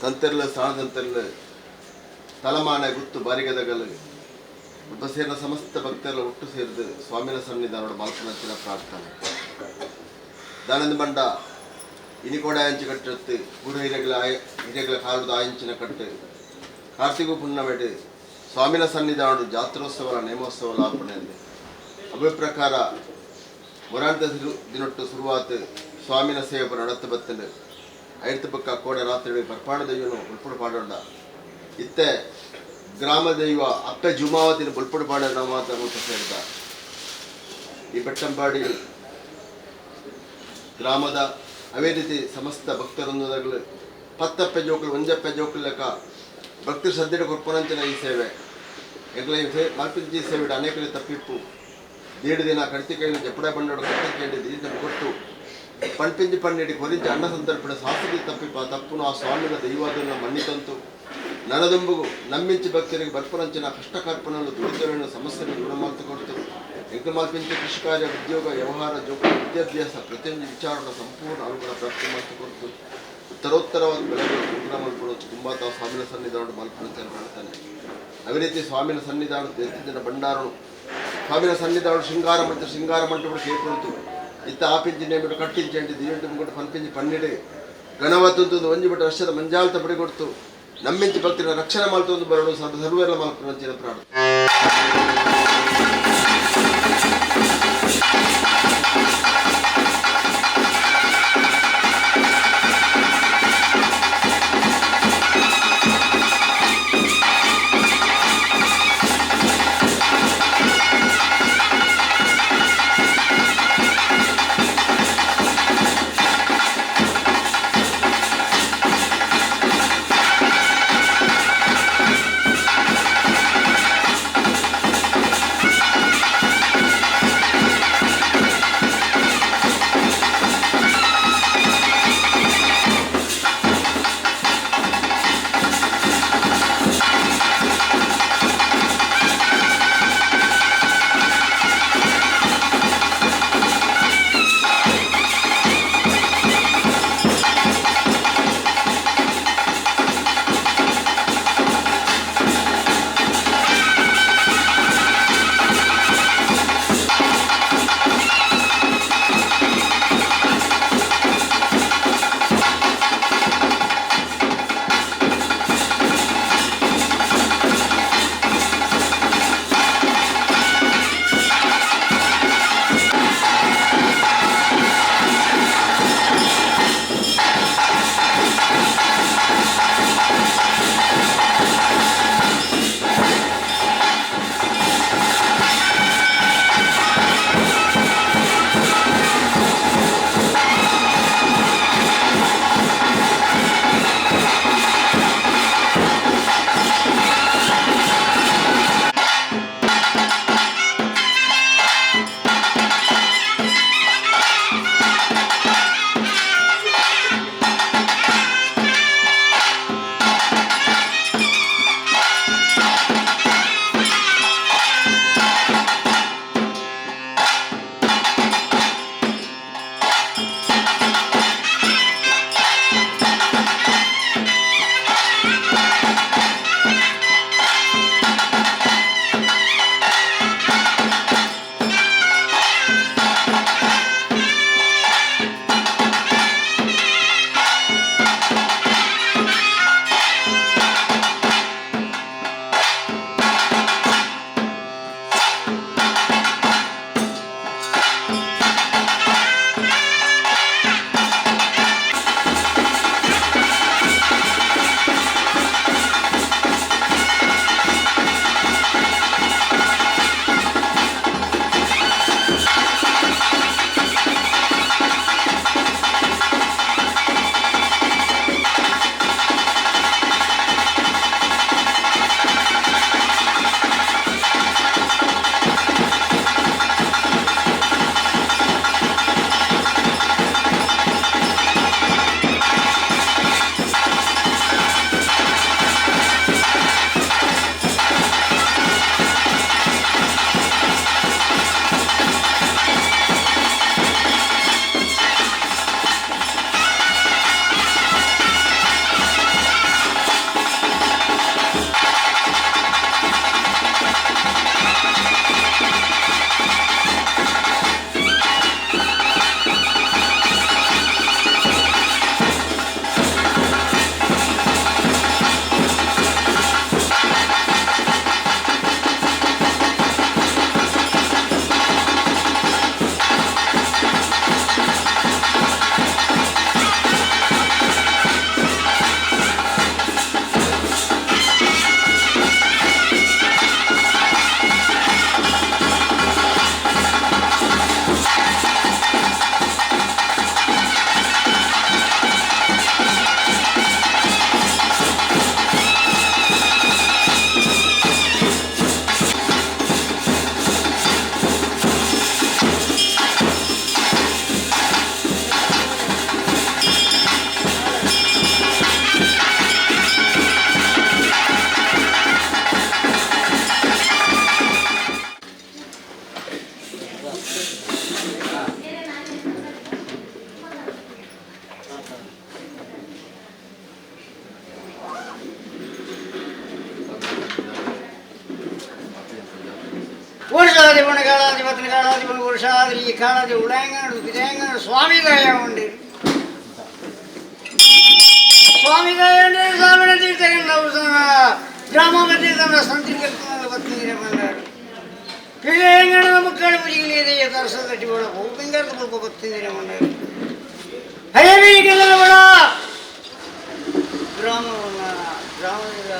ತಂತೆರ್ಲು ಸಾಣದಂತೆರ್ಲು ತಲಮಾನ ಗುತ್ತು ಬಾರಿಗದಗಲು ಸೇರಿದ ಸಮಸ್ತ ಭಕ್ತರೆಲ್ಲ ಒಟ್ಟು ಸೇರಿದು ಸ್ವಾಮಿನ ಸನ್ನಿಧಾನೋಡು ಮಲ್ಪನಂಚಿನ ಪ್ರಾರ್ಥನೆ. ದಾನಂದ ಬಂಡ ಇನಿಕೋಡ ಅಂಚು ಕಟ್ಟತ್ತು ಗುರು ಹಿರಿಯಗಳ ಹಿರಿಯಗಳ ಕಾಲದ ಆಯಂಚಿನ ಕಟ್ಟು ಕಾರ್ತಿಕ ಪುಣ್ಣಮೆಡು ಸ್ವಾಮಿನ ಸನ್ನಿಧಾನೋಡು ಜಾತ್ರೋತ್ಸವಲ ನೇಮೋತ್ಸವ ಲಾಪಣೆ ಅಭಿ ಪ್ರಕಾರ ಮೊರಾಂತ ದಿನೊಟ್ಟು ಶುರುವಾತು ಸ್ವಾಮಿನ ಸೇವೆ ನಡತ್ತು ಬತ್ತಲು ಐರ್ತು ಪಕ್ಕ ಕೋಡೆ ರಾತ್ರಿ ಬರ್ಪಾಡ ದೈವನು ಬುಲ್ಪುಡು ಪಾಡೋಂಡ ಇತ್ತೆ ಗ್ರಾಮ ದೈವ ಅಪ್ಪೆ ಜುಮಾವತಿನ ಬುಲ್ಪುಡು ಪಾಡ ಮಾತ್ರ ಮುಲ್ಪ ಸೇರಿದ ಈ ಬೆಟ್ಟಂಪಾಡಿ ಗ್ರಾಮದ ಅವೇ ರೀತಿ ಸಮಸ್ತ ಭಕ್ತರೊಂದಗಳು ಪತ್ತಪ್ಪೆ ಜೋಕುಲು ಒಂಜಪ್ಪೆ ಜೋಕುಲು ಲೆಕ್ಕ ಭಕ್ತರು ಸದ್ಯಡ ಕೊರ್ಪುನಂಚಿನ ಈ ಸೇವೆ ಎಂಕ್ಲ ಮಲ್ಪಿಂಚಿ ಸೇವೆ ಅನೇಕಲಿ ತಪ್ಪಿಪ್ಪು ದೇಡು ದಿನ ಕಡ್ತಿ ಕೈಲಿ ಜಪ್ಪಡ ಬಂಡೋಡು ಕಟ್ಟಂಚೆಂಡಿ ದೀನ ಕೊಟ್ಟು ಪಣ್ಪಿಂಜಿ ಪನ್ನೆಡಿ ಕೊರಿಂಚ ಅನ್ನ ಸಂದರ್ಭ ಶಾಸ್ತ್ರಿ ತಪ್ಪಿಪ್ಪ ತಪ್ಪುನು ಆ ಸ್ವಾಮಿನ ದೈವಾದನ್ನ ಮನ್ನಿತಂತು ನನದೊಂಬುಗು ನಮ್ಮಿಂಚಿ ಭಕ್ತರಿಗೆ ಬರ್ಪುನಂಚಿನ ಕಷ್ಟ ಕಾರ್ಪಣಲು ದುಡಿತలను ಸಮಸ್ಯೆಯನ್ನು ದೂರ ಮಾತು ಕೊಡ್ತು ಎಂಕು ಮಲ್ಪಿಂಚಿ ಕೃಷಿ ಕಾರ್ಯ ಉದ್ಯೋಗ ವ್ಯವಹಾರ ಜೋಗ ವಿದ್ಯಾಭ್ಯಾಸ ಪ್ರತಿಯೊಂದು ವಿಚಾರನ ಸಂಪೂರ್ಣ ಅನುಗುಣ ಪ್ರಾಪ್ತಿ ಮಾತು ಕೊಡ್ತು ಉತ್ತರೋತ್ತರವಾದ ಬೆಳೆಗಳು ಉಗ್ರ ಮಲ್ಪಡು ತುಂಬ ತಾವು ಸ್ವಾಮಿನ ಸನ್ನಿಧಾನ ಮಲ್ಪುನಂಚನ ಮಾಡ್ತಾನೆ. ಅದೇ ರೀತಿ ಸ್ವಾಮಿನ ಸನ್ನಿಧಾನ ದೇಶದ ಭಂಡಾರನು ಸ್ವಾಮಿನ ಸನ್ನಿಧಾನ ಶೃಂಗಾರ ಮತ್ತು ಶೃಂಗಾರ ಮಂಟಪ ಕೇಳ್ಕೊಳ್ತು ಇತ್ತ ಆಪಿಂಚಿ ನೇಮಿಡು ಕಟ್ಟಿಂಚಂಡಿ ದಿಯಂಟು ಮುಗುಡು ಪನ್ಪಿಂಚಿ ಪನ್ನಿಡು ಗಣವತ್ತೊಂದು ಒಂಜಿ ಬಿಟ್ಟು ವರ್ಷದ ಮಂಜಾಲ್ತ ಪಡಿ ಕೊಡ್ತು ನಮ್ಮಿಂಚಿ ಭಕ್ತರ ರಕ್ಷಣೆ ಮಲ್ತೊಂದು ಬರಡು ಸರ್ವ ಸರ್ವೆಲ್ಲ ಮಲ್ಪುನಂಚಿನ ಪ್ರಾರ್ಥನೆ. ಕಾಳಾದಿ ಪಣ ಕಾಳಾದಿ ಪತ್ನಿ ಕಾಳಾದಿ ಪಣ ಪುರುಷಾದ್ರಿ ಈ ಕಾಳಾದಿ ಉಳಾಯಂಗನಡು ಪಿದಾಯಂಗನಡು ಸ್ವಾಮಿ ದಯ ಉಂಡು ಸ್ವಾಮಿ ದಯ ಉಂಡು ಸ್ವಾಮಿನ ತೀರ್ಥಗಂಡ ಗ್ರಾಮ ತೀರ್ಥನ ಸಂತಿ ಪತ್ನಿ ಬಂದಾడు ಪಿದಾಯಂಗನ ಮಕ್ಕಳು ಮುಜಿಗಿಲಿದೆ ತರಸ ತಟ್ಟಿ ಬೋಡ ಹೂಪಿಂಗರ್ದ ಮುಲ್ಪ ಬತ್ತಿದ್ದೀರ ಬಂದಾಡು ಹರಿಯಬೇಕೆಲ್ಲ ಗ್ರಾಮ ಗ್ರಾಮದ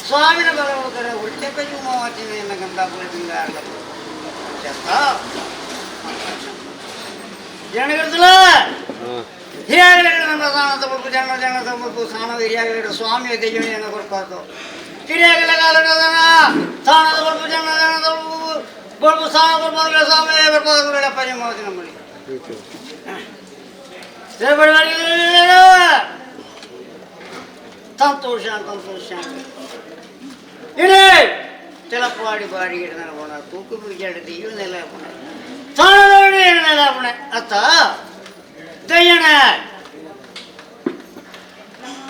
ಸ್ವಾಮಿನ ಬಲವಕರ ಉಲ್ಟೆ ಮಾತಿನ ಗಂಧ ಪಿಂಗಾರ చేస్తా ಜನಗರ್ತಲ ಹಿರಿಯಾಗಲಿಡ ಸಾಣ ತಪ್ಪು ಜನ ಜನ ತಪ್ಪು ಸಾಣ ಹಿರಿಯಾಗಲಿಡ ಸ್ವಾಮಿಯ ದೆಯ್ಯಣಿಯನ್ನು ಕೊರಪಾತು ಕಿರಿಯಾಗಲ ಕಾಲಡ ಸಾಣದ ಕೊರಪು ಜನ ಜನ ತಪ್ಪು ಕೊರಪು ಸಾಣ ಕೊರಪಾದ ಸ್ವಾಮಿ ಬರ್ಪಾದ ಅಪ್ಪಾಜಿ ಮಾವತಿ ನಮ್ಮಲ್ಲಿ ಸಂತೋಷ ಸಂತೋಷ ಇಡೇ ತೆಲಪಾಡಿ ಬಾಡಿಗೆ போன தூக்கு பிடிச்சாடு தெய்வம் நிலை போனேன் சாணதோடு நிலை போனேன் அத்தா தெய்யன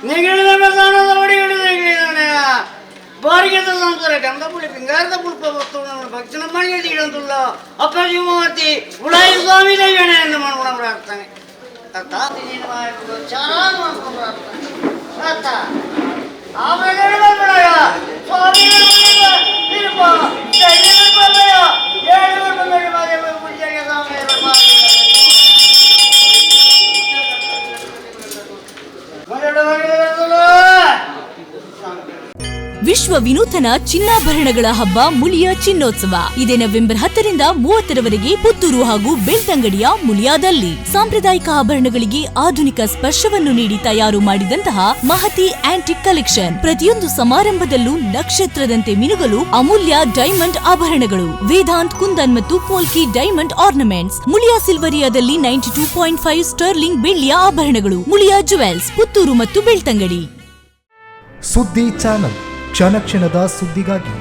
நீங்கள் சாணதோடு ಬಾರಿಗೆ ಸಂಸಾರ ಗಂಧ ಪುಳಿ ಪಿಂಗಾರದ ಪುಲ್ಪ ಭಕ್ತನ ಮನೆಗೆ ತೀಡಂತುಲ್ಲ ಅಪ್ಪಾಜಿ ಮೂವತ್ತಿ ಉಳಾಯಿ ಸ್ವಾಮಿ ದೈವನೇ ಎಂದು ಮಾಡ್ಕೊಳ ಪ್ರಾರ್ಥನೆ ಅತ್ತ ಚೆನ್ನಾಗಿ ಮಾಡ್ಕೊಂಡು ಪ್ರಾರ್ಥನೆ ಅತ್ತ ಆಮೇಲೆ ಸ್ವಾಮಿ ವಿಶ್ವ ವಿನೂತನ ಚಿನ್ನಾಭರಣಗಳ ಹಬ್ಬ ಮುಳಿಯ ಚಿನ್ನೋತ್ಸವ ಇದೇ ನವೆಂಬರ್ 10ರಿಂದ 30ರವರೆಗೆ ಪುತ್ತೂರು ಹಾಗೂ ಬೆಳ್ತಂಗಡಿಯ ಮುಳಿಯಾದಲ್ಲಿ ಸಾಂಪ್ರದಾಯಿಕ ಆಭರಣಗಳಿಗೆ ಆಧುನಿಕ ಸ್ಪರ್ಶವನ್ನು ನೀಡಿ ತಯಾರು ಮಾಡಿದಂತಹ ಮಹತಿ ಆಂಟಿಕ್ ಕಲೆಕ್ಷನ್. ಪ್ರತಿಯೊಂದು ಸಮಾರಂಭದಲ್ಲೂ ನಕ್ಷತ್ರದಂತೆ ಮಿನುಗಲು ಅಮೂಲ್ಯ ಡೈಮಂಡ್ ಆಭರಣಗಳು. ವೇದಾಂತ್, ಕುಂದನ್ ಮತ್ತು ಪೋಲ್ಕಿ ಡೈಮಂಡ್ ಆರ್ನಮೆಂಟ್ಸ್. ಮುಳಿಯಾ ಸಿಲ್ವರಿಯಾದಲ್ಲಿ 92.5 ಸ್ಟರ್ಲಿಂಗ್ ಬೆಳ್ಳಿಯ ಆಭರಣಗಳು. ಮುಳಿಯಾ ಜುವೆಲ್ಸ್, ಪುತ್ತೂರು ಮತ್ತು ಬೆಳ್ತಂಗಡಿ. ಸುದ್ದಿ ಚಾನಲ್, ಕ್ಷಣ ಕ್ಷಣದ ಸುದ್ದಿಗಾಗಿ.